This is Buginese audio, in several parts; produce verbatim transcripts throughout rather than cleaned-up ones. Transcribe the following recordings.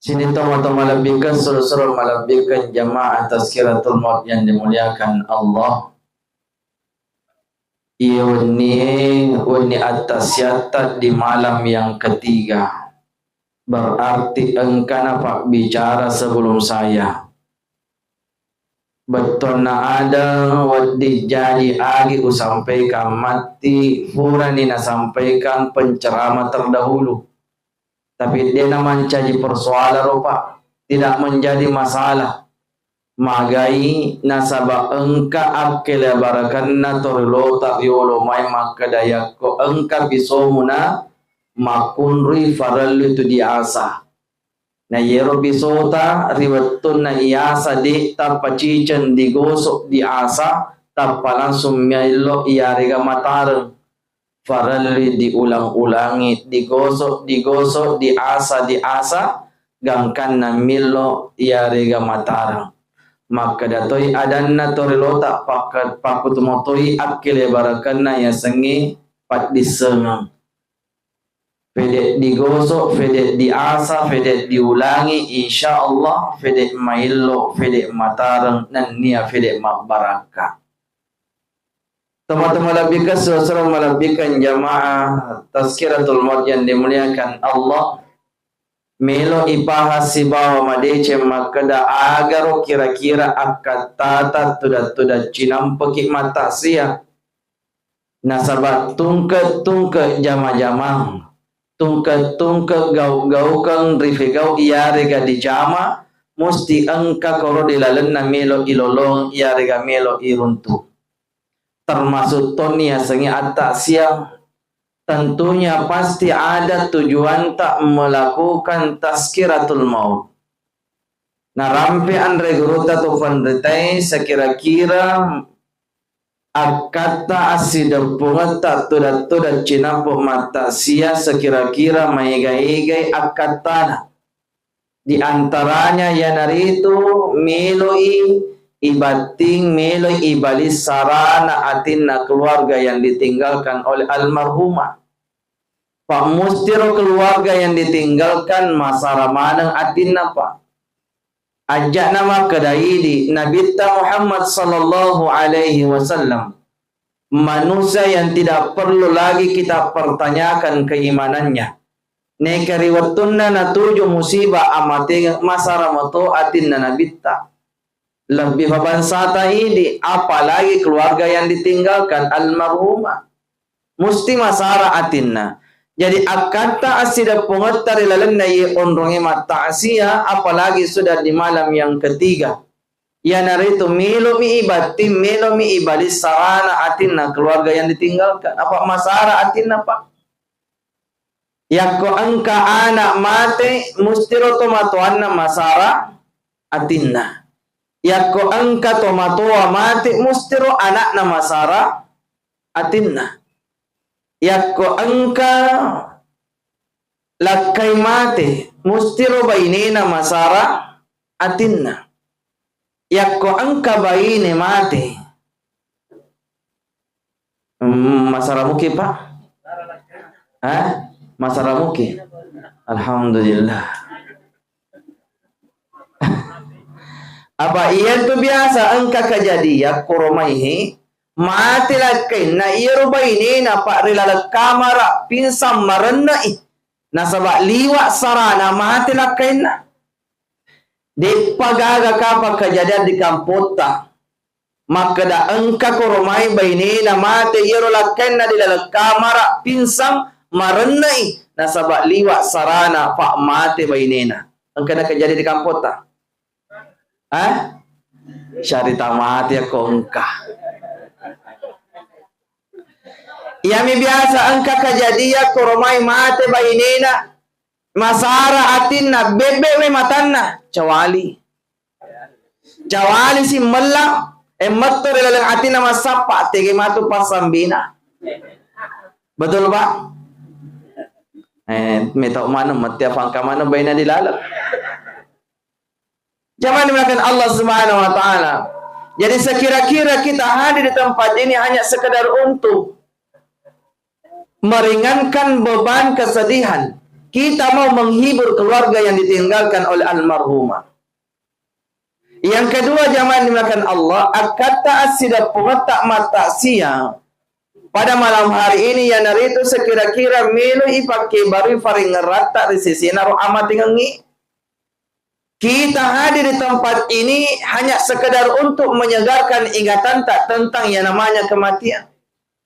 Sini tomatoa malebbikan, suro-suro malebbikan jamaah Tazkiratul Maut yang dimuliakan Allah. Iya wenni, wenni attaksiatta di malam yang ketiga. Berarti engkana pabbicara sebelum saya. Bettuanna ada wedding jaji agi usampaikan matti, purani nasampaikan penceramah terdahulu. Tapi de' namancaji persoalan ro, Pak. Tidak menjadi masalah. Magai nasaba engka akkele barakenna torilota riolo mai makkeda yakko engka pisomuna makkunrui farellu tu diasa. Na yero pisota ri wettunna iasa de' tappaciceng digosok diasa, tappa langsung maello iyarega matareng. Farelli diulang-ulangi, digosok, digosok, diasa, diasa, gangkanna millo iyarega matareng. Makkeda toi adanna torilota pakka-, pakkutumo toi akkele barakenna yasengnge paddissengeng. Fede digosok, fede diasa, fede diulangi, insya Allah fede maillo, fede matareng, nennia fede mabbarakka. Tomatoa malebbikan, suro-suro malebbikan jamaah Tazkiratul Maut yang dimuliakan Allah. Melo ipahas sibawa madeceng makkeda agaro kira-kira akkattata tudang-tudang cinampeki mattaksiah. Nasaba tungke-tungke jama-jamang, tungke-tungke gau-gaukeng rifegau iyarega dijama, musti engka koro di lalenna melo ilolong iyarega melo iruntu. Termasuk toni yasengnge attaksiah. Tentunya pasti ada tujuanta melakukan tazkiratul maut. Narampe anre gurutta tu fanritae sekira-kira akkatta assideppungetta tudang-tudang cinappu mattaksiah sekira-kira maega-egai akkattana. Di antaranya iyanaritu meloi ibatting, meloi ibalis sarana atinna keluarga yang ditinggalkan oleh almarhumah. Pa mustiro keluarga yang ditinggalkan masara maneng atinna, Pak. Ajja'na makkeda idi Nabitta Muhammad sallallahu alaihi wasallam, manusia yang tidak perlu lagi kita pertanyakan keimanannya. Neka ri wettunna natuju musibah amatengeng, masara mato atinna Nabitta. Lebbi fa bangsata idi, apalagi keluarga yang ditinggalkan, almarhumah. Musti masara atinna. Jadi akkatta assideppungetta ri lalenna iye onronge mattaksiah, apalagi sudah di malam yang ketiga. Iyanaritu melomi ibatting, melomi ibalis sarana atinna keluarga yang ditinggalkan. Apa masara atinna, Pak? Yakko engka anak mate, mustiro tomatoanna masara atinna. Yakko engka tomatoa mate, mustiro anakna masara atinna. Yakko engka lakkai mate, mustiro bainena masara atinna. Yakko engka baine mate, mm, masara muki, Pak? Hah? Masara muki? Alhamdulillah. Apa iyantu biasa engka kejadian koromaihe mate lakkainna iyaro bainena, Pak, ri laleng kamara pingsan marenne'i. Nasaba liwa sarana mate lakkainna. De'pa gaga kapang kejadian di kampotta. Makkeda engka koromai bainena mate iyaro lakkainna di laleng kamara pingsan marenne'i nasaba liwa sarana, Pak, mate bainena. Engka na kejadian di kampotta. Hah? Syarita mate ko engka. Iyami biasa engka kejadian koromai mate bainena, masara atinna, bebbe we matanna, cawali. Cawali si mella, e metto ri laleng atinna massappa, tege matu passambina. Betul, Pak? Eh, metau maneng, mettia fangka maneng baina di laleng. Jamaah dimuliakan Allah Subhanahu wa Ta'ala. Jadi, sekira-kira kita hadir di tempat ini hanya sekedar untuk meringankan beban kesedihan, kita mau menghibur keluarga yang ditinggalkan oleh almarhumah. Yang kedua, jamaah dimuliakan Allah, akkatta assidappungetta mattaksiya pada malam hari ini, iyanaritu sekira-kira melo ipakkebarui farengngeratta ri sesena ro amatengengngi. Kita hadir di tempat ini hanya sekedar untuk menyegarkan ingatanta tentang yang namanya kematian.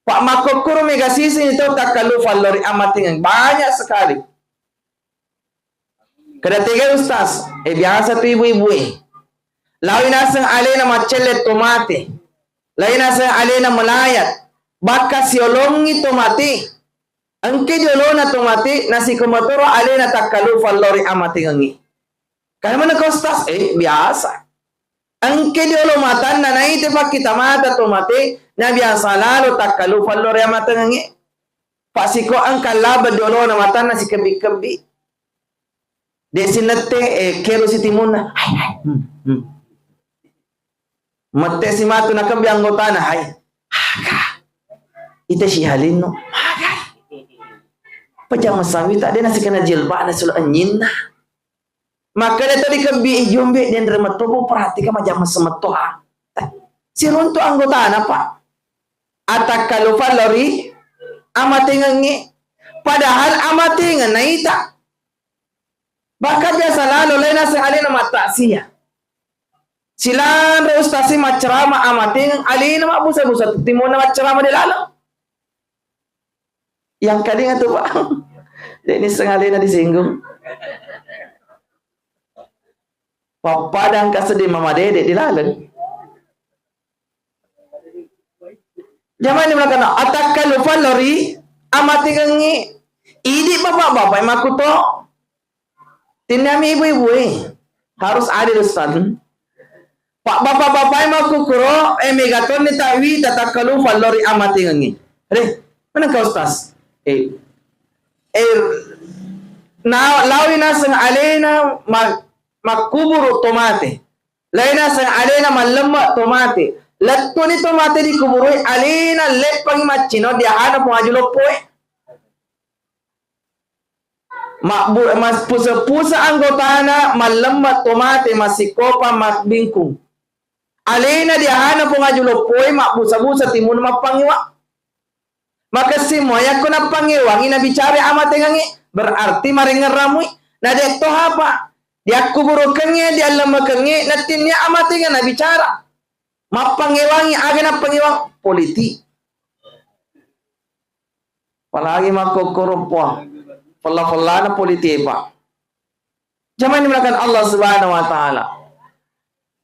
Pak, makkokkoro mega sisini tau takkallufa lao ri amatengeng. Banyak sekali. Kada tegai, Ustaz? Eh, biasa tu ibu-ibu e. Laoi naseng alena maccelle to mate. Laoi naseng alena melayat. Bakka siolongi to mate. Engke diolona to mate, nasiko motoro alena takkallufa lao ri amatengengngi. Kaya mana kau, Ustaz? Eh, biasa. Engke diolo matanna naite pakkita mata to mate, na biasa lalo takkallufa lao ri amatengengngi. Pasiko engka laba diolona matanna sikebbi-kebbi. De' sinette, eh, kero sitimunna. Hai, hai. Hmm, hmm. Mette si matu nakebbi anggotana, hai. Aga. Ite si halinno. Magai. Pejama sawita de' nasikena jilbabna sula anyinna. Makkeda to dikebbi, "Eh, jombe, denre metto, bo, perhatika majama semetto, ha." Siruntu anggotana, Pak. Atakkallufa lao ri amatengengnge. Padahal amatengeng naita. Bahkan biasa lalo, laina se alena mattaksiya. Silanre ustasi maccerama amatengeng, alena mabbusa-busa timunna maccerama de lalo. Yang kadinga tu, Pak. Jadi sengalena disinggung. Pappada engka seddi mama dede di laleng. Jamani melakana, atakkallufa lao ri amatengengngi. Idi bapak-bapak makuto. Tinnami ibu-ibu e, harus adil, Ustaz. Pak, bapak-bapak e makkukuro, eh, mega tonni tawi tatakkallufa lao ri amatengengngi. Re, mana kau, Ustaz? Eh, eh, na, lawi naseng alena ma-, makkuburu to mate. Lawi naseng alena mallemma to mate. Lettuni to mate dikuburui, alena leppangi maccino diahana Puang Aju Loppo e. Mabbu-, mappuse-puse anggotana, mallemma to mate, massikkopa mabbingkung. Alena diahana Puang Aju Loppo e, mabbusa-busa timunna mappangiwa. Makessing mua yakko nappangiwangi nabicara amatengengnge, berarti marengngerramui. Na de to hapa. Diakkuburukengnge, diallemmekengnge, natinnia amatengeng nabicara. Mappangiwangi, aga nappangewang? Politik. Apalagi makkokkoro, Puang. Fella-fellana politik, Pak. Jamani melakukan Allah Subhanahu wa Ta'ala.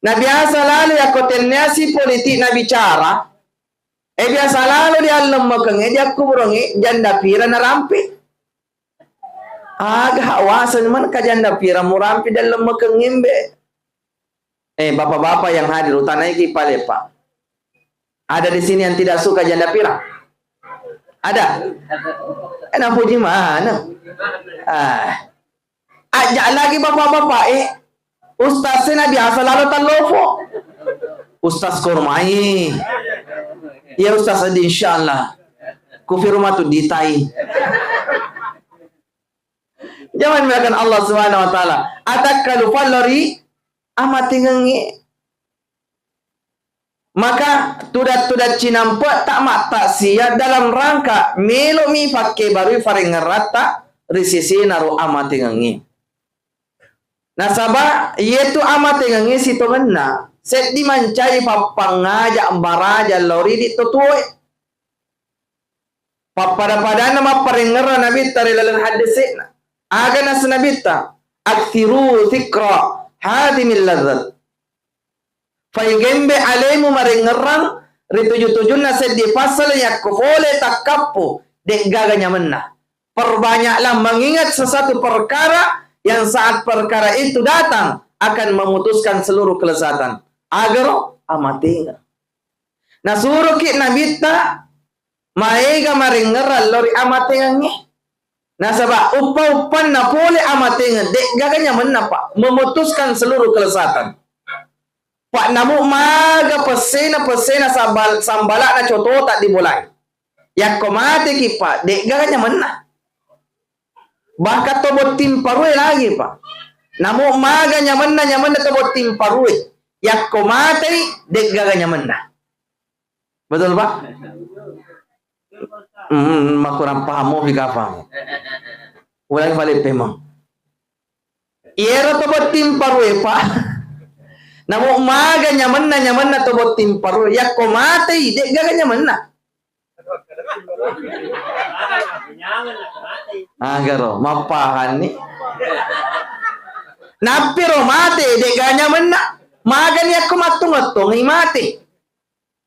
Na biasa lalu yakko tenniasi politik nabicara, eh, biasa lalu diallemmekengnge, diakkuburengnge, janda pira narampe. Aga hawaseng man ka janda pira murampe diallemmekengnge, mbe. Eh, bapak-bapak yang hadir, utanaiki pale, Pak. Ada di sini yang tidak suka janda pirang? Ada? Eh, napuji mana? Ah. Ajak lagi bapak-bapak, eh. Ustaz sena biasa lalo tallofo. Ustaz Kormai. Ya, Ustaz Adi, insyaallah. Kufi rumah tu ditai. Jangan melakukan Allah Subhanahu wa Ta'ala. Atakkallufa lao ri amatengengnge. Maka tudang-tudang cinampe'ta mattaksiya dalam rangka melo'mi pakkebarui farengngerratta ri sesena ro amatengengnge. Nasaba iyetu amatengengnge sitongenna seddi mancaji pappangngaja maraja lao ri idi totuoe. Pappada-padanna mapparengngerra Nabitta ri laleng haddese'na. Aga nasa Nabitta? "Aktsiru dzikra hadzimil ladzat." Faigembe alemu marengngerrang ri tuju-tujunna seddi passala yakko fole takkappo, de'gaga nyamenna. Perbanyaklah mengingat sesuatu perkara yang saat perkara itu datang akan memutuskan seluruh kelezatan. Agaro amatengeng. Nasuroki Nabitta maega marengngerang lao ri amatengengnge. Nasaba uppa-uppanna pole amatengeng, de'gaga nyamenna, Pak, memutuskan seluruh kelezatan. Pak, namu maga pessena, pessena sambal-, sambala'na cotota di bolai. Yakko mateki, Pak, de'gaga nyamenna. Bahkan to botting parue lagi, Pak. Namu maga nyamenna, nyamenna to botting parue. Yakko matei, de'gaga nyamenna. Betul, Pak? Hmm, makurang paham mo, Pak, paham. Ulang balik pemang. Iyaro to botting parue, Pak. Namu maga nyamenna, nyamenna to botting parue. Yakko matei, de'gaga nyamenna. Agaro, mappahanni. Nappiro mate, de'ga nyamenna. Magani yakko mattung-mattungi mate.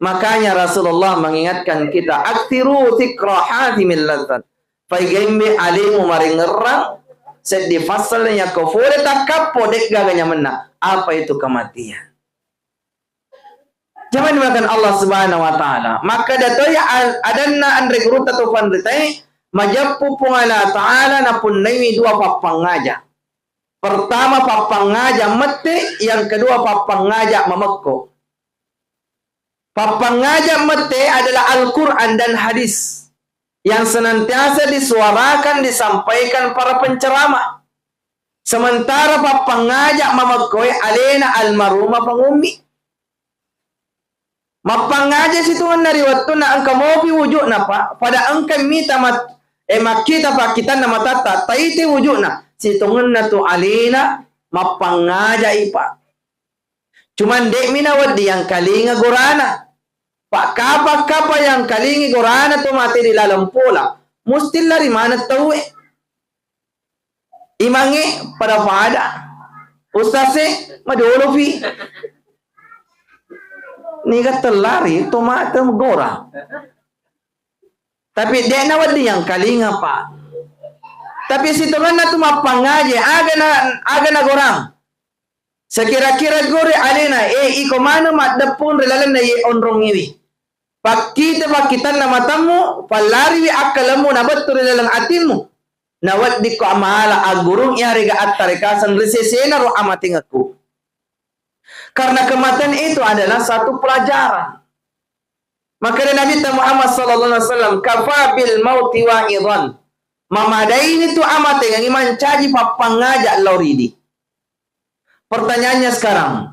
Makanya Rasulullah mengingatkan kita, "Aktsiru dzikra hadzimil ladzat." Faigaimbe alemu maringerrang, seddi fassel yakko fole takkappo, de'gaga nyamenna. Apa itu kematian? Jamaah dimuliakan Allah Subhanahu wa Ta'ala. Makkeda to ya al-, adanna anre gurutta to fanritai, majeppu Puang Allah Ta'ala napunnaiwi dua pappangngaja. Pertama, pappangngaja mette, yang kedua, pappangngaja mamekko. Pappangngaja mette adalah Al-Quran dan hadis yang senantiasa disuarakan, disampaikan para penceramah. Sementara pappangngaja mamekkoe alena almarhumah pangummi. Mappangngaja sitongenna ri wettunna engka mopi wuju'na, Pak. Pada engka mita mat-, eh, makkita pakkitanna matatta, taiti wuju'na. Sitongenna tu alena mappangngajai, Pak. Cuman de'mi nawedding yangkalinga gorana. Pak, kapa-kapa yangkalingi gorana to mate ri laleng pola, musti lari maneng tauwe. Imangnge pada-pada. Ustaz e, madolopi. Niga tellari to mate gora. Tapi de'na wedding yangkalinga, Pak. Tapi sitongenna tu mappangngaje, aga na, aga na gorang. Sekira-kira gore alena, eh, iko maneng maddeppung ri lalenna ye onrongiwi. Pakkita pakkitanna matammu, pallariwi akkalemmu nabettu ri laleng atimmu. Naweddikko amala aggurung iyarega attarekaseng ri sesena ro amatengekku. Karena kematian itu adalah satu pelajaran. Makkeda Nabitta Muhammad sallallahu alaihi wasallam, "Kafa bil mauti wa'idhan." Mamadaini tu amatengengi mancaji pappangngaja lao ridi. Pertanyaannya sekarang,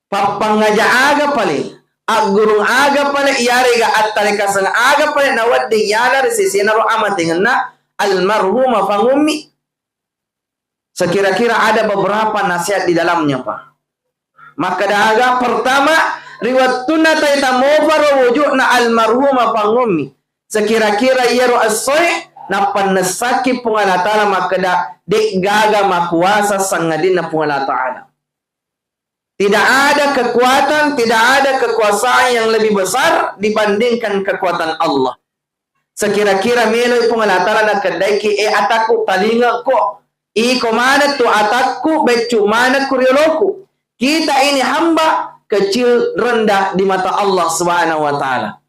pappangngaja aga pale, aggurung aga pale, iyarega attarekaseng aga pale nawedding yala ri sesena ro amatengenna almarhumah pangummi? Sekira-kira ada beberapa nasihat di dalamnya, Pak. Makkeda aga, pertama, ri wettunna taita moparo wuju'na almarhumah pangummi, sekira-kira iyaro essoe nappannessakki Puang Allah Ta'ala makkeda, de'gaga makuasa sangadinna Puang Allah Ta'ala. Tidak ada kekuatan, tidak ada kekuasaan yang lebih besar dibandingkan kekuatan Allah. Sekira-kira meloi Puang Allah Ta'ala nakeddaiki, "Eh, atakku, talingekko. Iko maneng tu atakku, beccu manekku rioloku." Kita ini hamba kecil, rendah di mata Allah Subhanahu wa Ta'ala.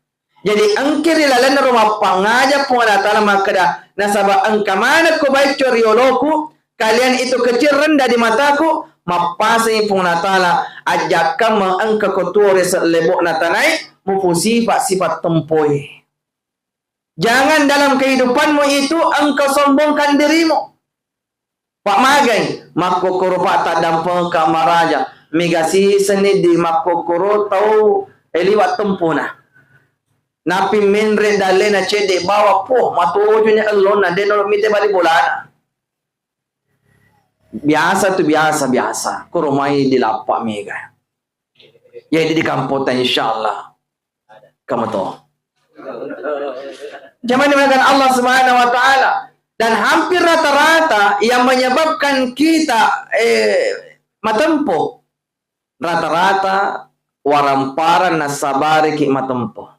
Jadi, engka ri lalenna ro mappangngaja Puang Allah Ta'ala makkeda, nasaba engka manekko baicco rioloku, kalian itu kecil, rendah di mataku, mappasengi Puang Allah Ta'ala, ajjakkammeng engka ko tuo ri sellebo'na tanae, mupusipa-sipa tempoe. Jangan dalam kehidupanmu itu engkau sombongkan dirimu. Pak magai, makkokkoro Pak taddampengekka maraja, mega sisenni di makkokkoro tau, eh, liwa tempona. Napi menre dallena cedde bawa, poh, matojoni ellonna, de nolo mite bali bolana. Biasa tu biasa, biasa. Koro mai di lappa mega. Jadi di kampota insyaallah. Kamu to. Jamaah dimuliakan Allah Subhanahu wa Ta'ala. Dan hampir rata-rata yang menyebabkan kita, eh, matempo, rata-rata waramparang nassabariki matempo.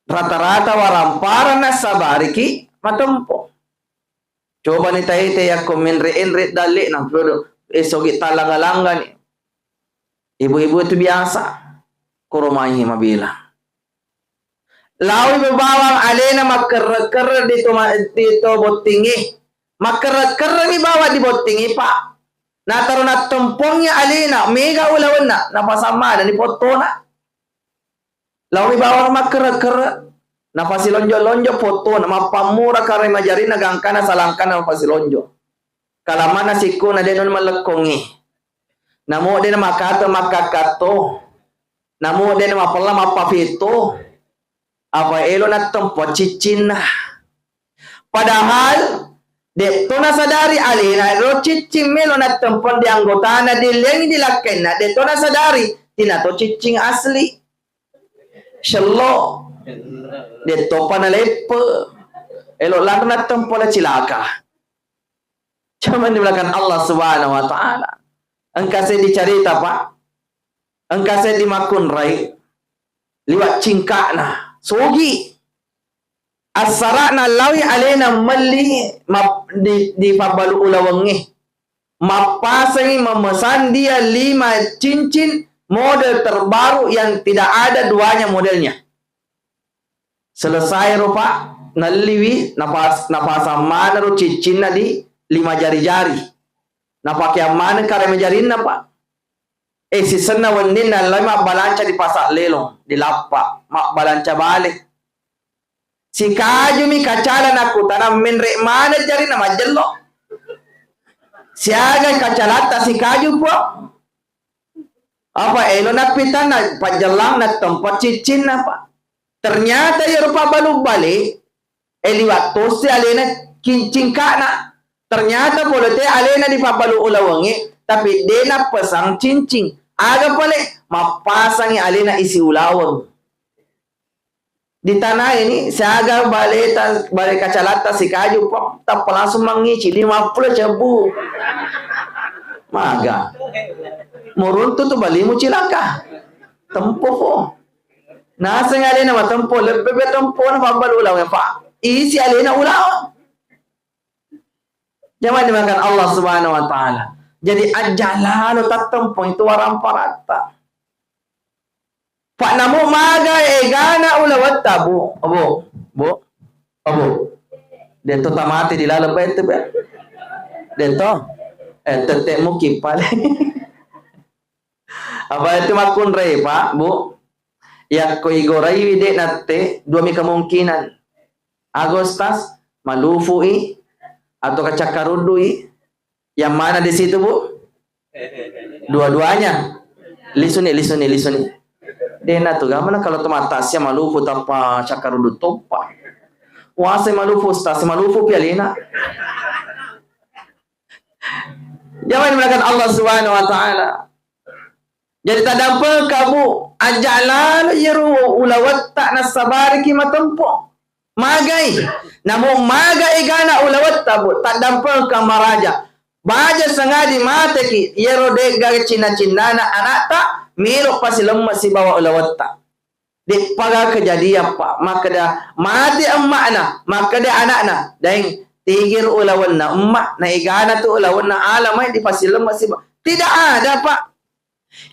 Rata-rata waramparang nassabariki matempo. Cobani taite yakko menre-enre dalle'na, esogi talangga-langgani. Ibu-ibu itu biasa, koro mai mabela. Laomi bawang alena makkerre-kerre di to ma-, di to bottingnge. Makkerre-kerremi bawang di bottingnge, Pak. Nataro nattempongi alena, mega ulawenna, napasang manenni pottona. Laomi bawang makkerre-kerre. Nafasilonjo-lonjo foto, na mappammura kare majarinna gangkana salangkana nafasilonjo. Kalamanna sikkuna de' noni mallekkongngi. Namo de' namakata makkakkato. Namo de' namapella mappafeto. Apa elo nattempo ciccinna. Padahal de' to nasadari alena ro ciccing melo nattempo di anggotana, di lengi, di lakkainna, de' to nasadari tina to ciccing asli. Sello. De' topa naleppe. Elo lanre nattempo la cilaka. Cuman dimulakan Allah Subhanahu wa Ta'ala. Engka seddi carita, Pak. Engka seddi makkunrai liwa' cingka'na. Sogi. Assara'na lawi alena melli map-, di, di pabbalu ulawengnge. Mappasangi memesan dia lima cincin model terbaru yang tidak ada duanya modelnya. Selesai ro, Pak, nelliwi, napas-, napasang maneng ro ciccinna di lima jari-jari. Napakeang maneng kare majarinna, Pak. Eh, sisenna wenninna lao mabbalanca di Pasar Lelong, di Lappa, mabbalanca bale. Sikajumi kacala nakutanang menre' maneng jarinna majjello. Siaga kacalatta sikaju, Puang? Apa elo nappitanna pajjellang nattempo ciccinna, Pak. Ternyata iyaro pabbalu bale, eh, liwa' tosi alena kin-, cingka'na. Ternyata pole te alena di pabbalu ulawengnge, tapi de' nappesang cincin. Aga pale? Mappasangi alena isi ulaweng. Di tanai ni, siaga baleta, bale kacalatta sikaju, Pak, tappa langsung mangici, lima pulo cebbu. Maga. Muruntu tu balimu cilaka. Tempo po. Naseng alena matempo, lebbi be tempo na pabbalu ulaweng, Pak. Isi alena ulaweng. Jamaah dimuliakan Allah Subhanahu wa Ta'ala. Jadi, aja' lalo tattempo itu waramparatta. Pak, namu maga egana ulawetta, Bu? Oh, Bu, Bu, oh, Bu. De' to tamate di laleng bete, be. De' to. Eh, tette' muki pale. Apa itu makkunrai, Pak, Bu? Yakko igoraiwi de' natte, duami kemungkinan. Aga, Ustaz, malufu'i atau kacakkaruddu'i? Yang mana di situ, Bu? Dua-duanya. Lisuni, lisuni, lisuni. De' natu gamana kalau tomata sia malufu tappa cakkaruddu toppa. Wase malufu, Ustaz, malufu pi alena. Jamaah dimuliakan Allah Subhanahu wa Ta'ala. Jadi tadampengka, Bu, aja' lalo iyaro ulawetta nassabariki matempo. Magai. Namu maga egana ulawetta, Bu, tadampengka maraja. Baja sangadi mateki, iyaro de'gaga cinna-cinnana ana'ta, melo pasilemme' sibawa ulawetta. De'paga kejadian, Pak. Makkeda mate emma'na, makkeda ana'na, "Daeng, tegiro ulawenna emma', na egana tu ulawenna ala mai dipasilemme' siba." Tidak ada, Pak.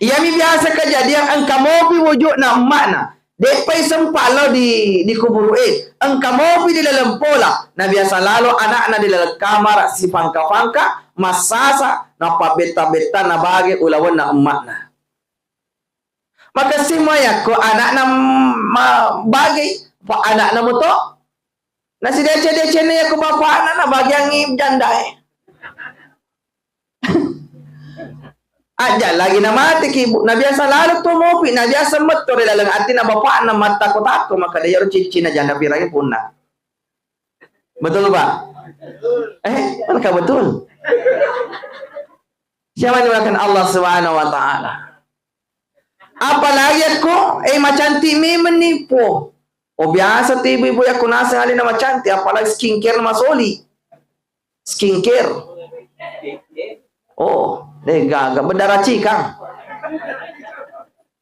Iyami biasa kejadian engka mopi wujudna emma'na. De'pai sempa lao di, di kuburu'e. Engka mopi di laleng pola. Na biasa lalo ana'na di laleng kamara sipangka-pangka, massasa, napabbetta-betta nabage ulawenna emma'na. Makessing mua yakko ana'na ma-, bagei, pa ana'na muto. Nasideceng-decenna yakko bapa'na nabageangngi jandae. Aja' lagi namateki, Bu. Nabiasa lalo to mopi, nabiasa metto ri laleng atinna bapa'na mattako-tako, makkeda iyaro ciccina janda pirangi punna. Betul, Pak? Eh, manakah betul? Siapa yang dimuliakan Allah Subhanahu wa Ta'ala? Apalagi yakko, eh, macantik memeng ni, po. Oh, biasa tu ibu-ibu yakko naseng alena macantik, apalagi skincare masoli. Skincare. Oh, de' gaga, bedara cikang.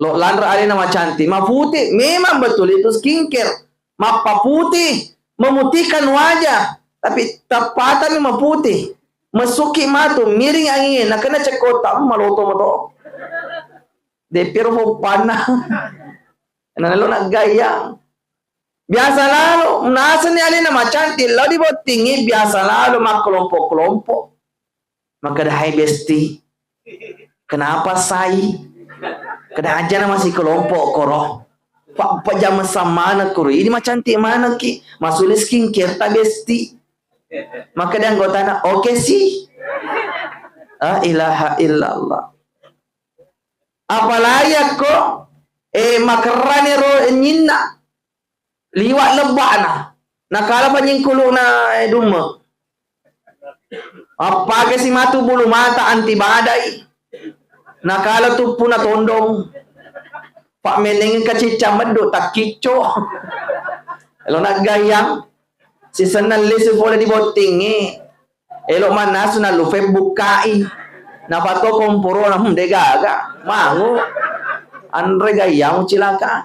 Lo lanre alena macantik, maputi, memang betul itu skincare. Mappaputi, memutihkan wajah, tapi tappatami maputi. Messuki matu, miring angin, nakena cekkotta, maloto moto. De'piro foppanna. Nallo naggayang. Biasa lalo, nasenni alena macantik, lao dibottingi, biasa lalo makkelompok-kelompok. Makkeda, "Hai besti, kenapa say?" Keda, "Aja na masih kelompok koro." Pa-, pajamessang maneng kuro. Ini macantik maneng ki. Masuli skincare ta besti. Maka dia anggotana, "Oke sih." La ilaha illallah. Apalagi akko, eh, makerrani ro nyinna. Liwa' lebba'na. Nakala panyingkulu'na, eh, dumme. Appake si matu bulu mata anti badai. Nakala tuppuna tondong. Pa'menengi kaciccang meddu takkicco. Elo naggayang. Sisenna lisu pole di bottingngi. Elo mannasu nallu Facebook kai. Napato komporona, hmm, degaga. Mangu. Anre gayang cilaka.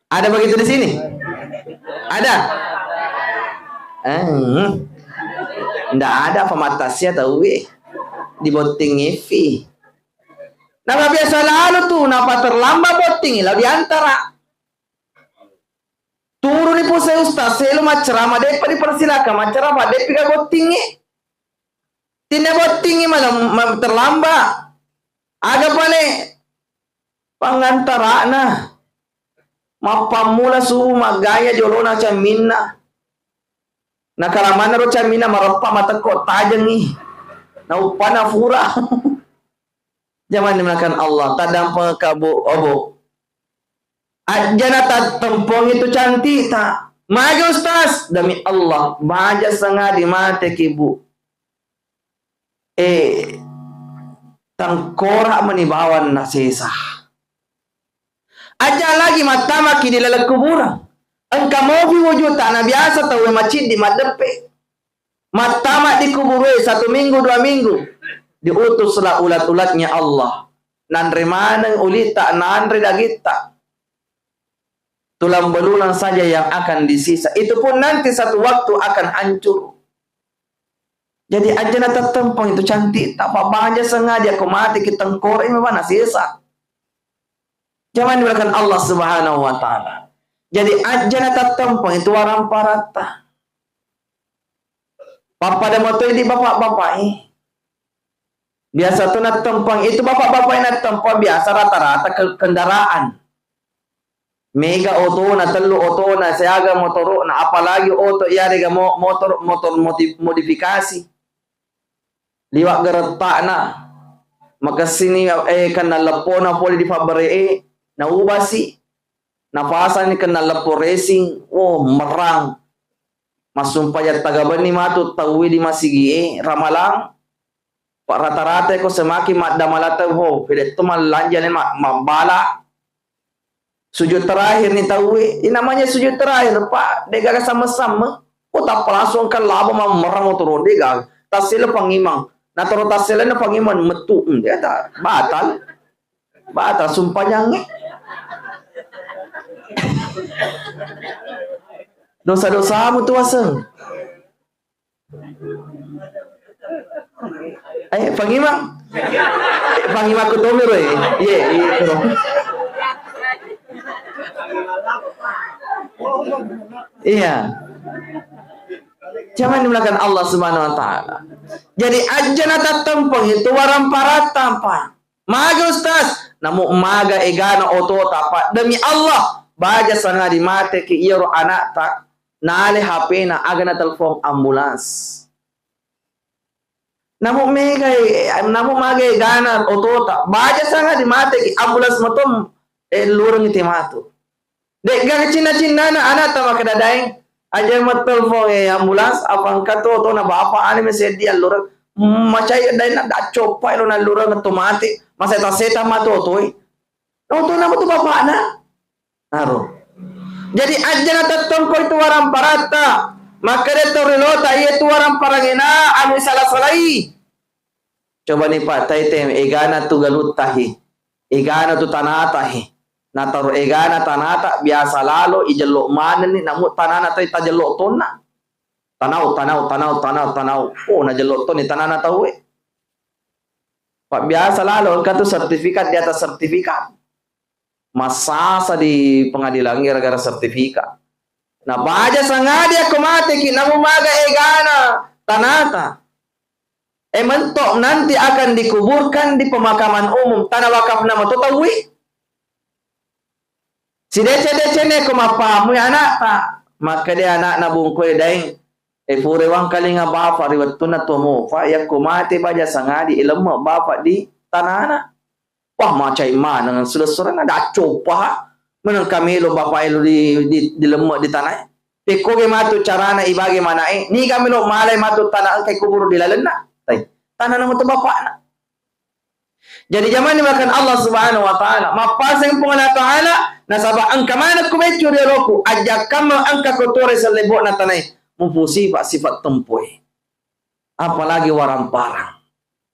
Ada begitu di sini? Ada? Eh, ndak ada pematasia tahu, eh. Di botting evi. Nah, biasa lalu tuh, napa terlambat botting, lalu diantara. Turuni puse ustaz, selo maccerama, depa dipersilakan maccerama, depi ka bottingi. Tinna bottingi malam, ma-, terlambat. Aga pale? Pangantara'na. Mappammula subuh maggaya jolona camminna. Nakalamanna ro camminna mareppa matekko tajengi. Nauppana fura. Jaman dimuliakan Allah, tadampengekka, Bu, Obo. Ajjana tattempong itu cantik ta. Magi, Ustaz? Demi Allah, baja sangadi mate ki, Bu. Eh, tengkorak meni bawang nasesa. Aja lagi mattamaki di laleng kuburang. Engka mopi wujutta na biasa tauwe maciddi maddeppe. Mattama di kuburue satu minggu, dua minggu. Diutuslah ulat-ulatnya Allah. Nanre maneng ulitta, nanre dagitta. Tulang belulang saja yang akan disisa. Itu pun nanti satu waktu akan hancur. Jadi, ajjana tattempong itu cantik, tapabbaja sengaja ko mate ki tengkorak memang nasesa. Jaman dimuliakan Allah Subhanahu wa Ta'ala. Jadi, ajjana tattempong itu waramparatta. Pappada motoi di bapak-bapak, eh. Biasa tu nattempong itu bapak-bapak yang nattempong biasa rata-rata ke-, kendaraan. Mega otona, tellu otona, siaga motoro'na, apalagi oto iyarega mo-, motor, motor moti-, modifikasi. Liwa' geretta'na, makessini, eh, kenna leppona pole di pabbere'e, naubasi, napasani kenna leppo racing, oh, merrang. Massumpajang tagabenni matu tauwe di masigi'e, ramalang. Pa rata-rata ko semaki maddamala tau, ho, pede to mallanja le ma-, mabbala. Sujud terakhir ni tauwe. Ini namanya sujud terakhir, Pak. Degaga sama-sama. Oh, tappa langsung kan laba mammerang motoro, degaga. Tassele pangimang. Natoro tassele na pangimang metu. Hmm, dia tak batal. Batal sumpajangnge. Dosa-dosamu tu aseng. Eh, pangimang. Eh, pangimang ku tomiro, eh. Iya, iya, bro. Iya. Jangan dimuliakan Allah Subhanahu wa Ta'ala. Jadi, ajjana tattempeng itu waramparatta, Pak. Maga, Ustaz? Namu maga egana otota, Pak. Demi Allah, baja sangadi mate ki iyaro anakta. Nale H P-na, aga natelpon ambulans. Namu mega, namu maga egana otota. Baja sangadi mate ki ambulans matom, eh, lureng ite matu. De'gaga cinna-cinnana anakta makkeda daeng, aja mattelpong, eh, ambulans, apa engka tu otona bapak ane meseddi allureng. Macai daenna daccoppa elo nallureng to mate. Maseta-seta matu otoi. Otona matu bapakna. Naro. Jadi, ajjana tattempeng itu waramparatta. Makkeda to rilota, iya tu waramparangnge na anu sala-salai. Coba ni, Pak, taite, egana tu galuttahi. Egana tu tanatahi. Nataro egana tanata, biasa lalo, ijello manenni, namu tanana tai tajello tonna. Tanau, tanau, tanau, tanau, tanau. Oh, najello tonni tanana tauwe. Pak, biasa lalo, engka tu sertifikat di atas sertifikat. Massasa di pengadilan gara-gara sertifikat. Nabaja sangadi akko mateki, namu maga egana tanata. E, mentok nanti akan dikuburkan di pemakaman umum, tanah wakafna mato tauwi. Sideceng-deceng ko mappahammui anakta, makkeda anakna bungkue, "Daeng, e, pura wangkalinga bapak ri wettunna tuo mofa, yakko mate baja sangadi, ilemme bapak di tanana." Wah, macai maneng sulessurana, daccopa meneng kamelo bapak elo di, di, dilemme di tanae. Pekkoge matu carana ibage manae, niga melo malai matu tana engkai kuburu di lalenna. Tai, tanana matu bapakna. Jadi, jamang dimuliakan Allah Subhanahu wa Ta'ala, mappaseng Puang Allah Ta'ala, nasaba engka maneng ku beccu ri oloku, ajjakkamma engka ko tuo ri sellebokna tanae, mupusifa sifat tempoe. Apalagi waramparang.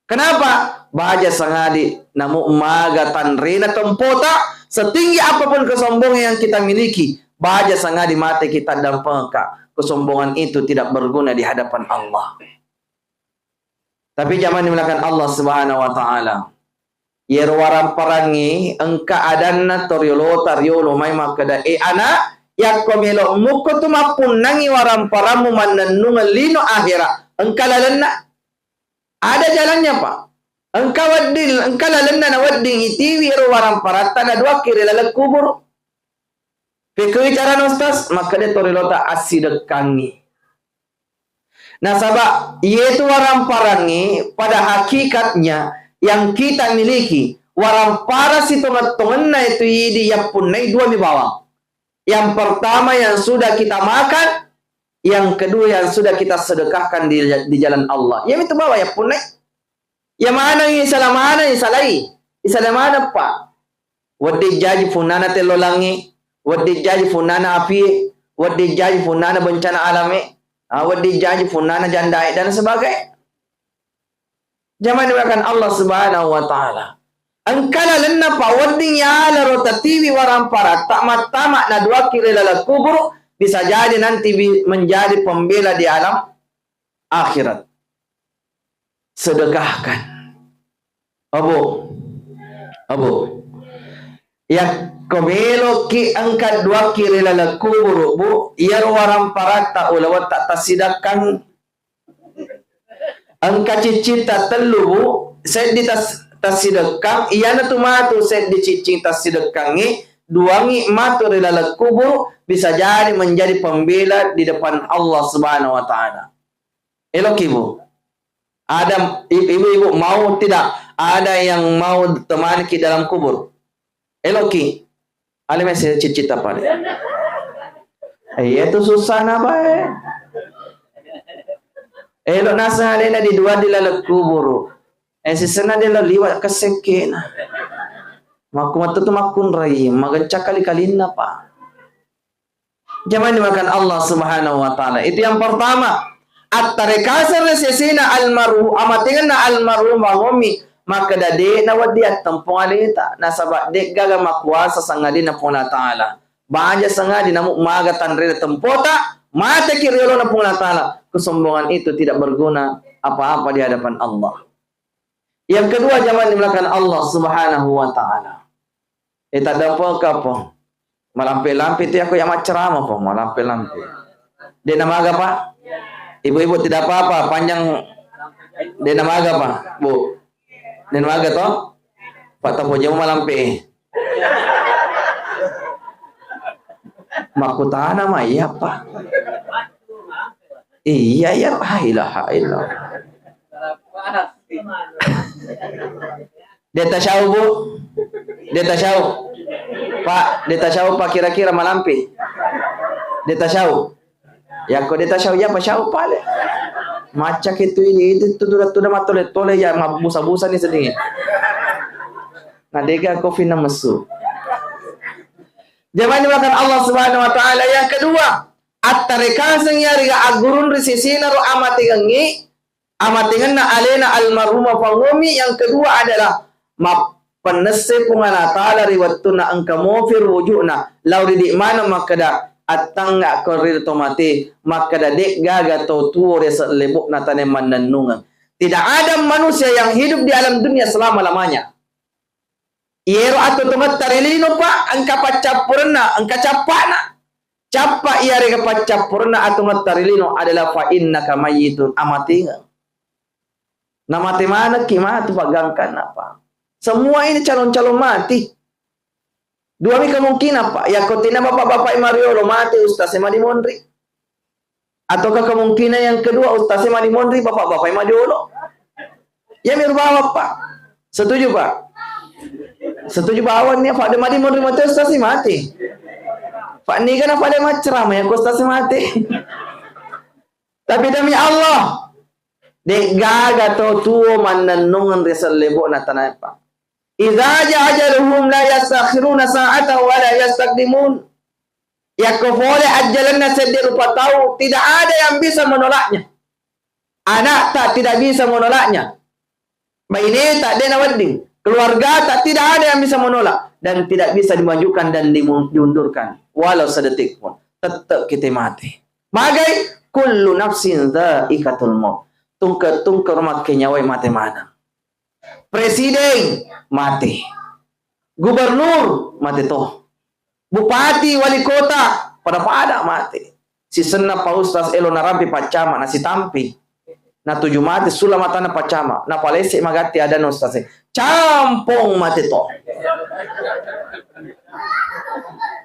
Kenapa? Baja sangadi, namu maga tanrena tempota, setinggi apapun kesombongan yang kita miliki, baja sangadi mate kita dampengka, kesombongan itu tidak berguna di hadapan Allah. Tapi jamang dimuliakan Allah Subhanahu wa Ta'ala, iyero waramparangnge engka adanna toriolota riolo mai makkeda, "E ana, yakko melo mukko tu mappunnangi waramparammu mannennungeng lino akhera, engka lalenna." Ada jalannya, Pak. Engka wedding, engka lalenna na wedding itiwi ero waramparatta na duakki ri laleng kuburu. Pekkewi carana, Ustaz? Makkeda torilota assidekkangngi. Nasaba iyetu waramparangngi pada hakikatnya yang kita miliki, warampara sitongeng-tongenna itu idi yappunnai dua mi bawang. Yang pertama yang sudah kita makan, yang kedua yang sudah kita sedekahkan di, di jalan Allah. Iyamitu bawang yappunnai. Iya maneng, isala maneng, isalai. Isala maneng, Pak. Wedding jaji punnana tellolangnge, wedding jaji punnana apie, wedding jaji punnana bencana alame, ah, wedding jaji punnana jandae dan sebagainya. Jamang dimuliakan Allah Subhanahu wa Ta'ala. Engka lalenna, Pak, wedding yalaro tatiwi waramparatta mattama na duakki ri laleng kuburu, bisa jadi nanti bi-, menjadi pembela di alam akhirat. Sedekahkan. Abu, Abu, yakko meloki engka duakki ri laleng kuburu, Bu, iyaro waramparatta ulawetta tassidakkang. Engka ciccitta tellu, Bu, seddi tas-, tassidekkang, iyanatu matu seddi ciccing tassidekkangnge, duangngi matu ri laleng kuburu, bisa jadi menjadi pembela di depan Allah Subhanahu wa Ta'ala. Eloki, Bu. Ada i-, ibu-ibu mau tidak ada yang mau temani ki dalam kubur? Eloki. Ale mese cicita pale. Eh, iya tu susah na bae. Elo naseng alena di dua di laleng kuburu. Eh, sisena dia lo liwat kesengkena. Makku matu tu makkunrai, magencak kali-kalinna, Pak. Jamang dimuliakan Allah Subhanahu wa Ta'ala. Itu yang pertama. Attarekaseng ri sesena almarhum, amatengenna almarhum bangomi. Makkeda de' nawedding attempong aleta. Nasaba de' gaga makuasa sangadinna Puang Allah Ta'ala. Baja sangadi namu maga tanrena tempota, mateki ri olona Puang Allah Ta'ala. Kesombongan itu tidak berguna apa-apa di hadapan Allah. Yang kedua, jamang dimuliakan Allah Subhanahu wa Ta'ala. Eh, taddampengka, Pong. Malampe-lampe tu yakko ya maccarama, Pong. Malampe-lampe. De' namaga, Pak? Ibu-ibu tidak apa-apa, panjang. De' namaga, Pak? Bu. De' namaga, toh? Pak, tapo jauh malampe. Makkutana ma iya, Pak. Iya, iya, la ilaha illallah. De' tasyau, Bu. De' tasyau. Pak, de' tasyau, Pak, kira-kira malampe. De' tasyau. Yakko de' tasyau, ya, apa syau pale. Macca ke tu ini, itu tu, tuda-tuda matole-tole, ya, mabbusa-busa ni sedingin. Na de' ga kopi na messu. Jamang dimuliakan Allah Subhanahu wa Ta'ala. Yang kedua, attarekaseng iyarega aggurung ri sesena ro amatengengnge, amatengenna alena almarhumah Fangomi. Yang kedua adalah mappennesse Puang Allah Ta'ala ri wettunna engka mofi ruju'na lao ri di' maneng makkeda, attangnga ko ri tomate, makkeda de' gaga to tuo ri sellebo'na tane mannennungeng. Tidak ada manusia yang hidup di alam dunia selama-lamanya. Iyero atu tongetta ri lino, Pak, engka paccappurenna, engka cappa'na. Cappa iyarega paccappurenna atu tongetta ri lino adalah fa innaka mayyitun, amatingeng. Namate manekki matu paggangkanna, Pak. Semua ini calon-calon mati. Duami kemungkinan, Pak. Yakko tina bapak-bapak mariolo mati, ustaz e madimonri. Ataukah kemungkinan yang kedua, ustaz e madimonri, bapak-bapak mariolo. Ya, miru bawang, Pak. Setuju, Pak? Setuju bawang ni, Pak. De madimonri mati, ustaz e mati. Pak, niga na pada macceramah yakko ustaz e mati. Tapi demi Allah, de'gaga tau tuo mannennungeng ri sellebo'na tanae, Pak. Idza jaa ajaluhum la yastakhiruna sa'atan wa la yastaqdimun. Yakko pole ajjalenna seddi rupa tau, tidak ada yang bisa menolaknya. Anakta tidak bisa menolaknya. Baineta de nawedding. Keluargata tidak ada yang bisa menolak dan tidak bisa dimajukan dan dimu-, diundurkan walau sedetik pun. Tetap kita mati. Magai kullu nafsin dzaiqatul maut. Tungke-tungke rumakke nyawai mate maneng. Presiden mate. Gubernur mate to. Bupati, wali kota pada-pada mate. Sisenna pa ustaz elo narampi paccama na sitampi. Natuju mate sula matana paccama. Napalesse magatti adanna ustaz e. Campong mate to.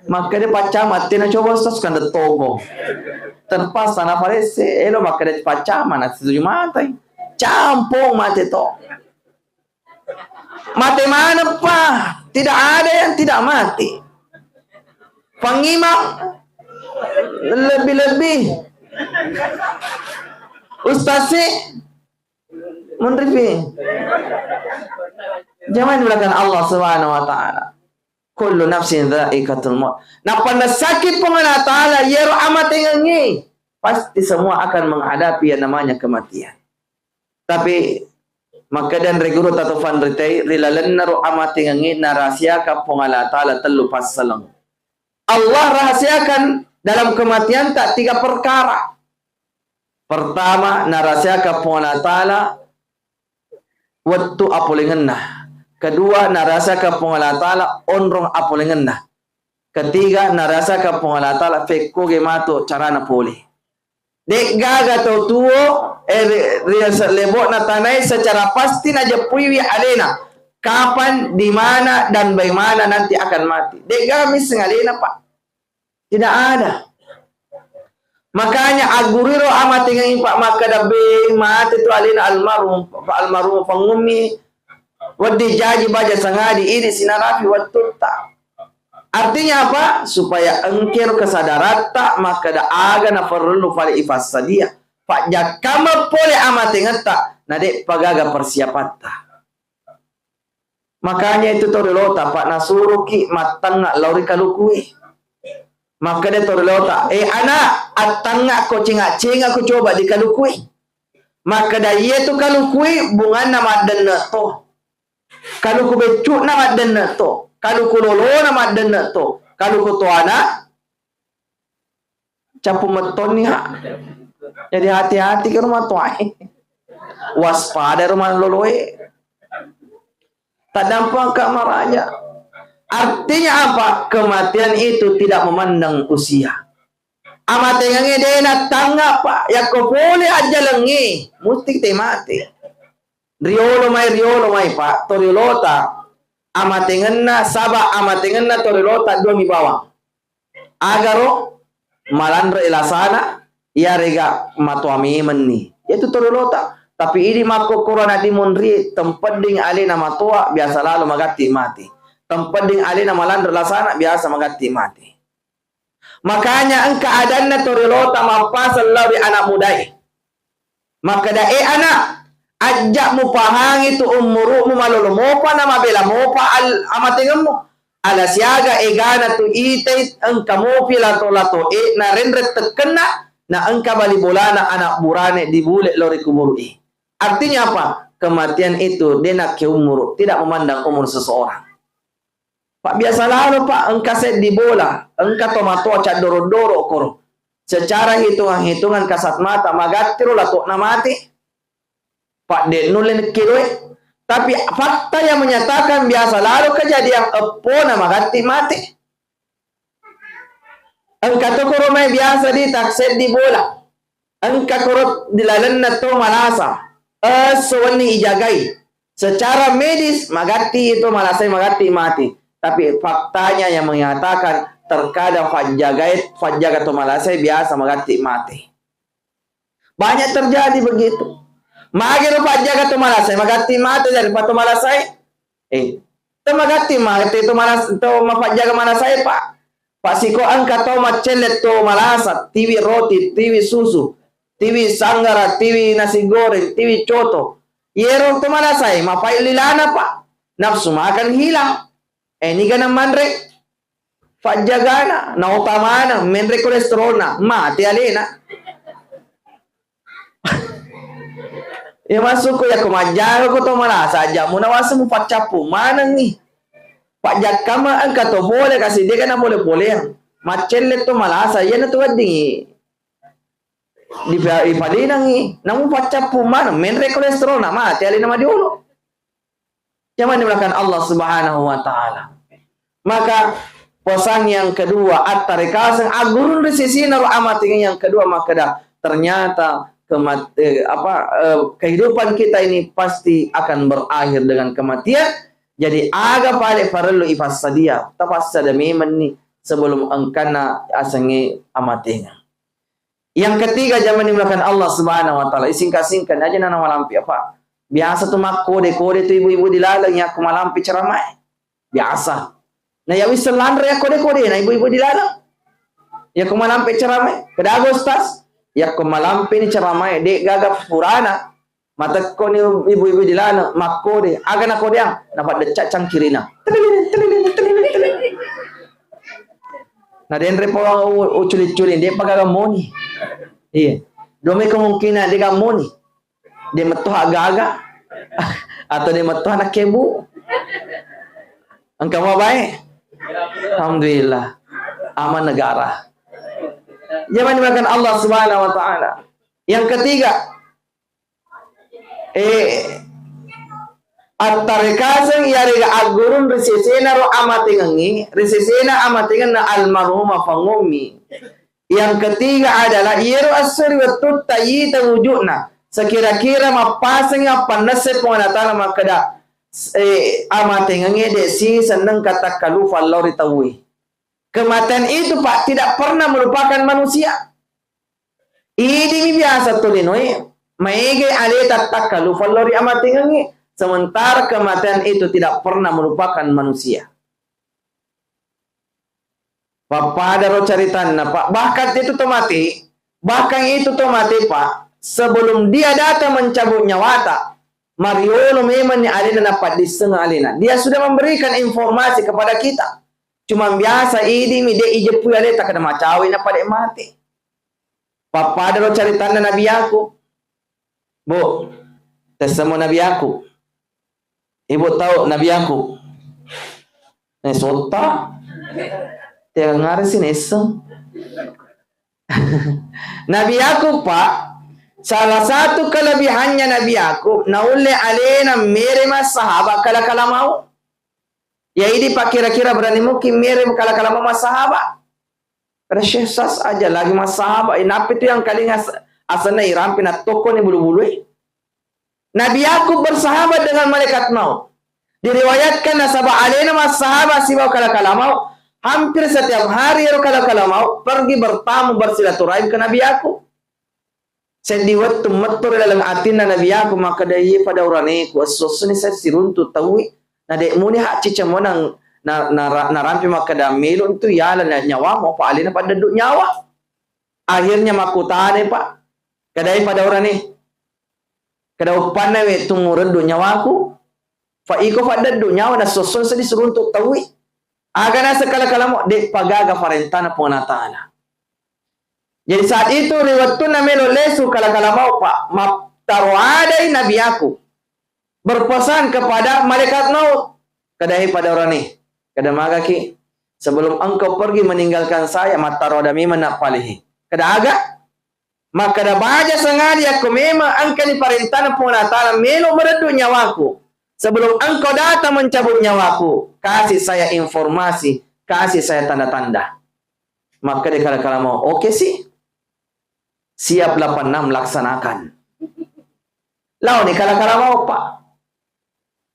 Makkeda paccama, tena coba ustaz kande togo. Terpaksa napalesse elo makkeda paccama na situju mate. Campong mate to. Mate maneng, Pak. Tidak ada yang tidak mati. Pangimang lebih-lebih. Ustaz sih menrifi. Jangan belakang Allah Subhanahu wa taala. Kullu nafsin dzaiqatul maut. Nappa nasakit Puang Allah Taala yero amatengengngi, pasti semua akan menghadapi yang namanya kematian. Tapi makkeda anre guru tatofanritei, ri lalenna ro amatengengngi narahasiakan Puang Allah Taala tellu passaleng. Allah rahasiakan dalam kematian tak tiga perkara. Pertama, narahasiakan Puang Allah Taala wettu apolengenna. Kedua, narahasiakan Puang Allah Taala onrong apolengenna. Ketiga, narahasiakan Puang Allah Taala fekkoge matu carana pole. De'gaga tau tuo, eh, ri, ri lebo'na tanae secara pasti najeppuiwi alena. Kapan, di mana, dan bagaimana nanti akan mati. De'gaga misseng alena, Pak. Tidak ada. Makanya agguruiro amatengengngi, Pak, makkeda, "Be, mate tu alena almarhum, Pak almarhum pangummi, wedding jaji baja sangadi, idi sinarapi wettutta." Artinya apa? Supaya engkero kesadaratta makkeda aga naperlu fale ifassadia. Pajjakkameng pole amatengetta, na de'pa gaga persiapatta. Makanya itu toriolota, Pak, nasuroki mattangnga lao ri kalukue. Makkeda toriolota, "Eh, anak, attangnga ko cenga-cenga ko coba di kalukue." Makkeda, "Iye tu kalukue bunganna maddenne to. Kaluku beccu'na maddenne to. Kaluku lolona maddenne to. Kaluku toana cappu mettonni, ha." Jadi hati-hati ke rumah tua. Waspada rumah loloe. Taddampengka maraja. Artinya apa? Kematian itu tidak memandang usia. Amatengengnge de nattangnga, Pak. Yakko pole ajjalengnge, musti te mate. Riolo mai, riolo mai, Pak. Toriolota. Amatengenna, saba amatengenna toriolota dua mi bawang. Agaro malanre lasana, iyarega matoa memenni. Iyatu toriolota. Tapi idi makkokkoro anak dimonri, tempedding alena matoa, biasa lalo magatti mati. Tempedding alena malanre lasana, biasa magatti mati. Makanya engka adanna toriolota mappaseng lao ri anak mudae. Makkeda, "Eh, anak, ajja mupahangi tu ummuru'mu malolo mopa na mabela mopa al-, amatengemmu. Ala siaga egana tu itai engka mopi lato-lato e na renreng tekkenna, na engka bali bolana anak burane dibule lao ri kuburu'i." Artinya apa? Kematian itu de nakke umuru, tidak memandang umur seseorang. Pak, biasa lalo, Pak, engka seddi bola, engka tomatoa caddoro-doro koro. Secara hitungan-hitungan kasat mata, magattiro lato'na mate. Pak, de nulle nekkiloi. Tapi fakta yang menyatakan biasa lalo kejadian eppona magatti mate. Engka to koro mai biasa di tak seddi bola. Engka koro di lalenna to malasa. esso wenni ijagai. Secara medis, magatti itu malasai, magatti mati. Tapi faktanya yang menyatakan, terkadang fajjagai, fajjaga to malasai biasa magatti mati. Banyak terjadi begitu. Magi ro fajjaga to malasai, magatti mati daripada to malasai. Eh, to magatti mati to malas-, to mafajjaga malasai, Pak. Pak, siko engka to maccelle to malasa, tiwi roti, tiwi susu, tiwi sanggara, tiwi nasi goreng, tiwi coto. Yero to malasai, mapai lilana, Pak. Nafsu makan hilang. Eh, niga namanre? Fajjagana, nautamana, menre kolesterolna, mati alena. Iya maksudku, yakko majjaga ko to malasa, aja mu nawaseng mufaccappu manengngi. Pajjakkama engka to pole kasi dega na pole-poleang. Maccelle to malasa, iyana tu weddingi. Dipa-, ipalinangngi, namu faccappu maneng, menre kolesterolna, mati alena madiolo. Jaman dimulakan Allah Subhanahu wa Ta'ala. Maka, pesan yang kedua, attarekaseng aggurung ri sisina ro amatengeng. Yang kedua, makkeda, ternyata kemat-, eh, apa, eh, kehidupan kita ini pasti akan berakhir dengan kematian. Jadi, aga pale parellu ipassadia, tapassada memenni sebelum engkana asengnge amatengeng. Yang ketiga, jaman dimulakan Allah Subhanahu wa Ta'ala, isingka-singka aja nana malampe apa. Biasa tu makkode-kode tu ibu-ibu di laleng yakko malampe ceramah. Biasa. Na ya wisseng lanre ya kode-kode na ibu-ibu di laleng. Yakko malampe ceramah, kedago ustaz, yakko malampe ni ceramah, de gaga purana. Matekkoni ibu-ibu di laleng, makkode, aga nakodeang? Napaddecca cangkirina. Telilin, telilin, telilin, telilin. Na denre pa u-, uculi-culi, de pa gaga moni. Iya. Dua mai kemungkinan de gaga moni. De metto aga-aga. Atau de metto anak kebu. Engka mau baik? Alhamdulillah. Aman negara. Jaman dimulakan Allah Subhanahu wa Ta'ala. Yang ketiga, Eh, attarekaseng iyarega aggurung ri sesena ro amatengengngi, ri sesena amatengenna almarhumah Fangummi. Yang ketiga adalah iyaro esso ri wettutta ita wujudna, sekira-kira mappasengi appannesse Puang Allah Ta'ala makkeda, eh, amatengengnge de siseng nengka takkalufa lao ri tauwe. Kematian itu, Pak, tidak pernah melupakan manusia. Idimi biasa tolinoe, maega aleta takkalufa lao ri amatengengnge, sementara kematian itu tidak pernah melupakan manusia. Pappada ro caritanna, Pak. Bahkan itu to mate, bahkan itu to mate, Pak, sebelum dia datang mencabut nyawata, mariolo memanni alena napaddisseng alena. Dia sudah memberikan informasi kepada kita. Cuma biasa idimi de ijeppui aleta kada macawe na pada mate. Pappada ro caritanna Nabi Yakub. Bu, tessemo Nabi Yakub. Ibu tahu Nabi Yakub? Eh, sotta. Tengare sinesseng. Nabi Yakub, Pak, salah satu kelebihannya Nabi Yakub, naulle alena mere massahaba kala-kala mau. Ya, idi, Pak, kira-kira berani mungkin mere kala-kala mau massahaba? Kada Syekh Sas aja lagi massahaba. Inappi tu yang kalinga as-, asenna irampi na tokkoni bulu-bulu, eh. Nabi Yakub bersahabat dengan malaikat maut. Diriwayatkan nasaba alena massahaba sibawa kala-kala maut. Hampir setiap hari ero kala-kala maut pergi bertamu bersilaturahim ke Nabi Yakub. Seddi wettu metto ri laleng atinna Nabi Yakub makkeda, "Iye pada uraneku, esso-essoni sai siruntu tauwe, na de muni haccica monang na, na, narampi makkeda melo tu yala na nyawamu, apa alena paddeddu nyawa." Akhirnya makkutanai, Pak, kedai pada urane, "Kada uppanna wettu mureddu nyawaku?" Fa iko faddeddu nyawa na sossong seddi siruntu tauwi. Aga naseng kala-kala mau, de'pa gaga parentana Puang Allah Ta'ala. Jadi saat itu ri wettunna melo lesu kala-kala mau, Pak, mattaro adai Nabi Yakub berpesan kepada malaikat maut. Kada he pada orane, kada magaki, sebelum engkau pergi meninggalkan saya, mattaro ada memang nak palehe. Kada aga? Makkeda, "Baja sengadi yakko memang engkani parentana Puang Allah Ta'ala melo mereddu nyawaku. Sebelum engkau datang mencabut nyawaku, kasih saya informasi, kasih saya tanda-tanda." Makkeda kala-kala mau, "Oke sih. Siap delapan enam, laksanakan." Laoni kala-kala maopa.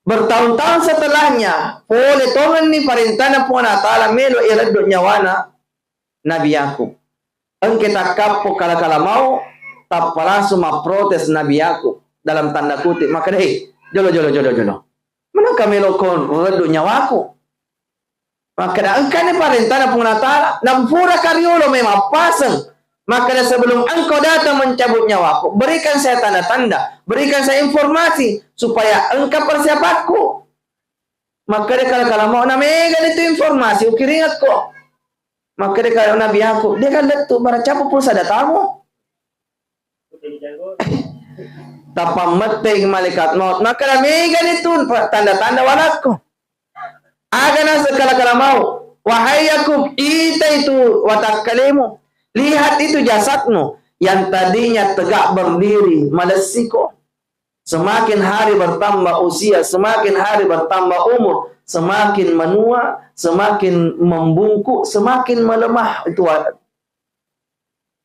Bertahun-tahun setelahnya, pole tongenni parentana Puang Allah Ta'ala melo ireddo nyawana Nabi Yakub. Engke takkappo kala-kala mau, tappa langsung mapprotes Nabi Yakub dalam tanda kutip, makkeda, "Eh, jolo, jolo, jolo, jolo. Manengka melo ko reddo nyawaku?" Makkeda, "Engkani parentana Puang Allah Ta'ala, nampura kariolo mai mappaseng. Makkeda, sebelum engkau datang mencabut nyawaku, berikan saya tanda-tanda, berikan saya informasi supaya engka persiapanku." Makkeda kala-kala mau, "Na megani tu informasi ukiringekko." Makkeda kala Nabi Yakub, "Dia kan lettu, bara capu pulsa datamu." Tapammetteng malaikat maut, makkeda, "Megani tu tanda-tanda walakku." Aga naseng kala-kala mau, "Wahai Yakub, ita itu watakkalemu, lihat itu jasadmu yang tadinya tegak berdiri, malessiko. Semakin hari bertambah usia, semakin hari bertambah umur, semakin menua, semakin membungkuk, semakin melemah itu wa-,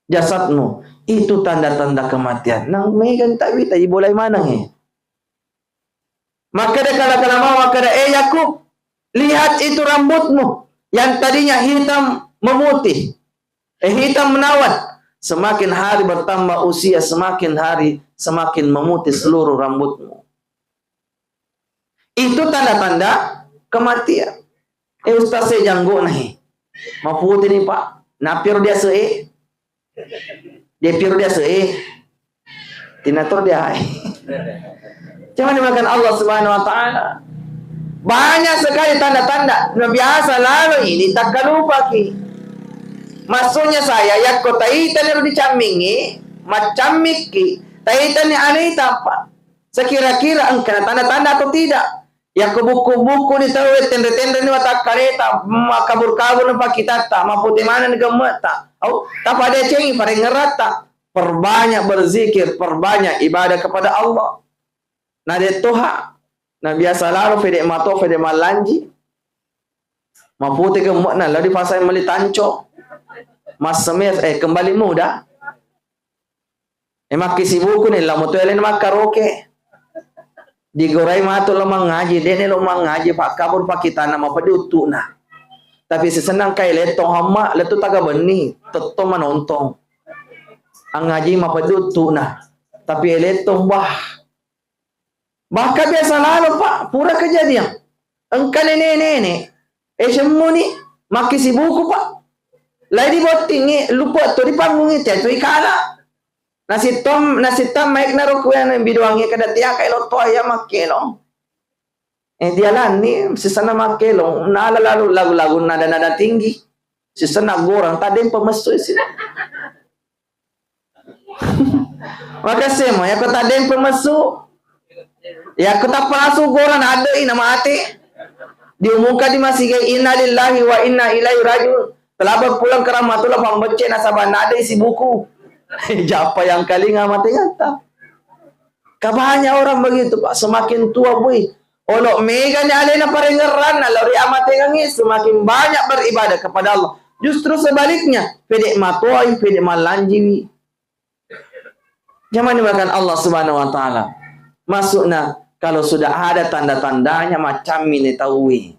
jasadmu. Itu tanda-tanda kematian." Nang megang tak wita, ibolai maneng, eh. Makkeda kala-kala mau, makkeda, "Eh Yakub, lihat itu rambutmu yang tadinya hitam memutih, eh, hitam menawan. Semakin hari bertambah usia, semakin hari semakin memutih seluruh rambutmu." Itu tanda-tanda kematian. Eh, Ustaz, saya janggo nahi. Maputi ni, Pak. Napiro dia se-, eh. Dia piro dia se-, eh. Tina tur dia hai. Cuma dimakan Allah Subhanahu wa Ta'ala. Banyak sekali tanda-tanda. Nah, biasa lalu ini tak kalupaki. Maksudnya saya, yakko taitani ro dicammingi, maccammikki, taitani alita, Pak. Sekira-kira engkana tanda-tanda atau tidak. Yakko bukku-bukku ni tauwe, tenre-tenre ni watakkaleta, makabur-kabur ni pakitatta, mapute maneng ni gemme'ta. Au, tapadecengi parengeratta. Perbanyak berzikir, perbanyak ibadah kepada Allah. Na de toha, na biasa lalo fede mato, fede mallanji. Mapute gemme'na, lao di pasar meli tanco. Massemer, eh, kembali muda. Eh, makkisibuku ni, lamo to elena makkaroke. Digorai matu lo mangaji, de ni lo mangaji, Pak, kabur pakitana mapeddi uttu'na. Tapi sisenna kai lettong hamma, lettu taga benni, tettong manontong. Angaji mapeddi uttu'na. Tapi elettong, wah. Bahkan biasa lalo, Pak, pura kejadian. Engka nene-nene, eh, semmuni, makkisibuku, Pak. Lai dibottingi, lupa tu dipanggungi, tetu ikala. Nasittom-, nasittam maikna ro kuwe anu biduangi kada tiaka elo toa ya makkelo. Eh, dialanni, sisana makkelo, nala lalu lagu-lagu nada-nada tinggi. Sisana gorang, tadeng pemessu isi. Makessemo, yakko taddempe messu, yakko tappa langsung gorang, naddei, namate. Diumumkan di masigai, "Innalillahi wa inna ilaihi rajiun." Telaba pulang ke rahmatullah, pambecce nasaba naddei sibuku. Jappa yang kalinga mate ganta. Ka banyak orang begitu, Pak. Semakin tua, bui, olo megani alena parengerranna lao ri amatengengnge, semakin banyak beribadah kepada Allah. Justru sebaliknya, pede matoai, pede mallanjiwi. Jamani bahkan Allah Subhanahu wa Ta'ala. Maksudna, kalau sudah ada tanda-tandanya, macammi ni tauwe.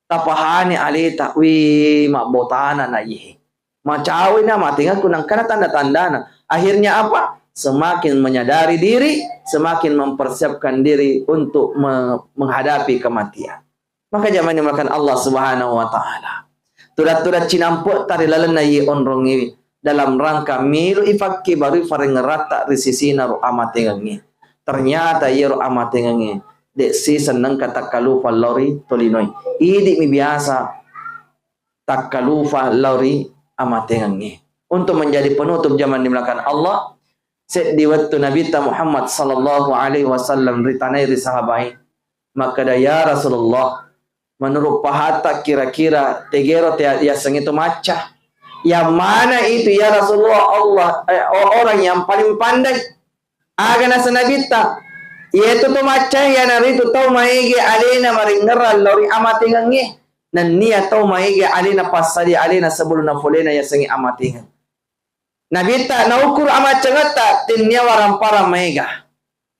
Tapahani aleta, wi, mabbotana na iye. Macawe na matengahku nangkana tanda-tandana. Akhirnya apa? Semakin menyadari diri, semakin mempersiapkan diri untuk me-, menghadapi kematian. Maka jamani makan Allah Subhanahu wa Ta'ala. Tudat-tudat cinampe tari lalenna ye onrongi dalam rangka milu ifakke baru farengeratta ri sisina ro amatengengi. Ternyata ye ro amatengengi de siseng nengka takkalupa lori tolinoi. Idi mi biasa takkalupa lao ri amatengengnge. Untuk menjadi penutup jaman dimulakan Allah, seddi wettu Nabitta Muhammad sallallahu alaihi wasallam ritanai ri sahabai, makkeda, "Ya Rasulullah, menurut pahatta kira-kira tegero te yasengnge to macca? Yang mana itu ya Rasulullah, Allah, eh, o-, orang yang paling pandai?" Aga naseng Nabitta, "Iyetu to maccae iyanaritu tau maege alena maringngerang lao ri amatengengnge, nennia tau maege alena passadia alena sebelum nafolena yasengnge amatengeng." Nabitta naukkuru amaccengetta tennia waramparang maega.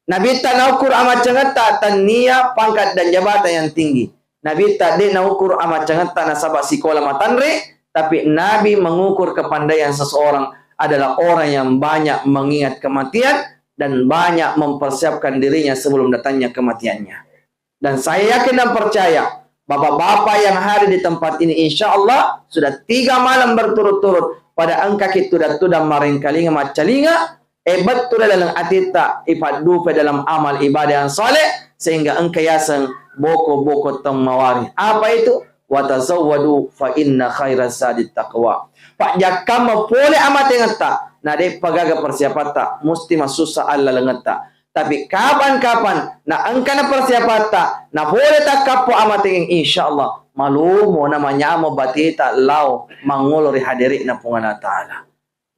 Nabitta naukur amaccangetta tannia pangkat dan jabatan yang tinggi. Nabitta de' naukur amaccangetta nasaba sikola matanre, tapi Nabi mengukur kepandaian seseorang adalah orang yang banyak mengingat kematian dan banyak mempersiapkan dirinya sebelum datangnya kematiannya. Dan saya yakin dan percaya, bapak-bapak yang hadir di tempat ini, insya Allah sudah tiga malam berturut-turut pada engkaki tudang-tudang marengkalinga maccalinga, e bettu ri laleng atitta ipaddupe dalam amal ibadah yang saleh, sehingga engka yaseng boko-boko temmawari. Apa itu? Watazawwadu fa inna khairaz zadit taqwa. Pajjakkamma pole amatengetta, na de'pa gaga persiapatta, musti masussa allalengetta. Tapi kapan-kapan na engkana persiapatta, na pole takkappo amatengeng, insya Allah malumo na manyamo bateta lao mangolo ri hadiri'na Puang Allah Ta'ala.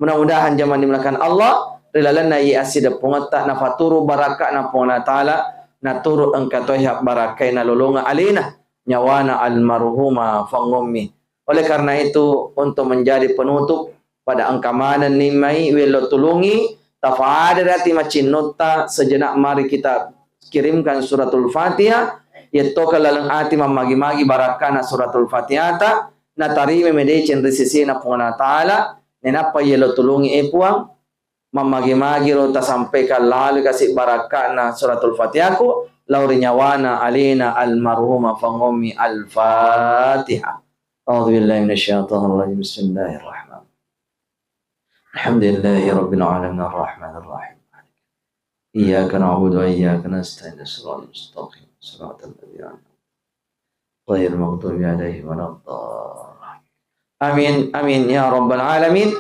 Mudah-mudahan jamaah dimuliakan Allah, ri lalenna iye assideppungetta nafaturu barakka'na Puang Allah Ta'ala, naturu engka toiha barakkaina lolonga alena, nyawana almarhumah Fangommi. Oleh karena itu, untuk menjadi penutup, pada engka manenni mai wello tulungi, tafaderi ati macinnutta, sejenak mari kita kirimkan suratul Fatihah, yettoka laleng ati mammagi-magi barakkana suratul Fatihata, natarima medeceng ri sisina Puang Allah Ta'ala, nenappa yello tulungi e Puang, mammagi-magiro tasampaikan lalu kasi barakkana suratul Fatihaku, lao ri nyawana alena almarhumah Fangommi. Al-Fatihah. A'udzubillahi minasyaitonirrajim. Bismillahirrahmanirrahim. Alhamdulillahi rabbil alamin, arrahmanirrahim. Iyyaka na'budu wa iyyaka nasta'in, ihdinas siratal mustaqim, siratal ladzina an'amta ghairil maghdubi alaihim waladdallin. Amin, amin, ya rabbal alamin.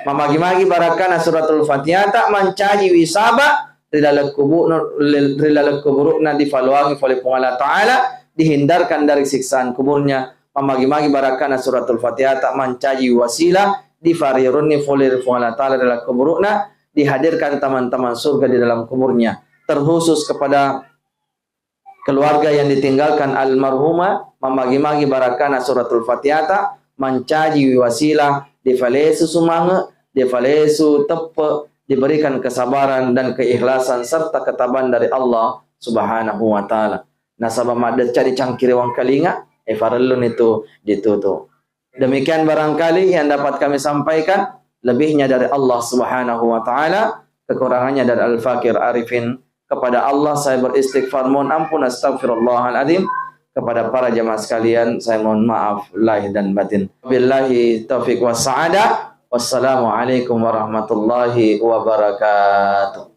Mamagi-magi barakkana suratul Fatihata mancaji wisaba ri laleng kubu'na, ri laleng kuburu'na difaloangi fole Puang Allah Ta'ala, dihindarkan dari siksaan kuburnya. Mamagi-magi barakkana suratul Fatihata mancaji wasilah difarerunni fole ri Puang Allah Ta'ala ri laleng kuburu'na, dihadirkan taman-taman surga di dalam kuburnya. Terkhusus kepada keluarga yang ditinggalkan almarhumah, mamagi-magi barakkana suratul Fatihata mancaji wasilah difalesu sumange, difalesu teppe, diberikan kesabaran dan keikhlasan serta ketabahan dari Allah Subhanahu wa Ta'ala. Nasaba maddecca dicangkiri wangkalinga, e farelluni tu ditutu. Demikian barangkali yang dapat kami sampaikan, lebihnya dari Allah Subhanahu wa Ta'ala, kekurangannya dari Al-Fakir Arifin. Kepada Allah saya beristighfar, mohon ampun, astagfirullahaladzim. Kepada para jemaah sekalian, saya mohon maaf lahir dan batin. Billahi taufiq was sa'adah. Wassalamualaikum warahmatullahi wabarakatuh.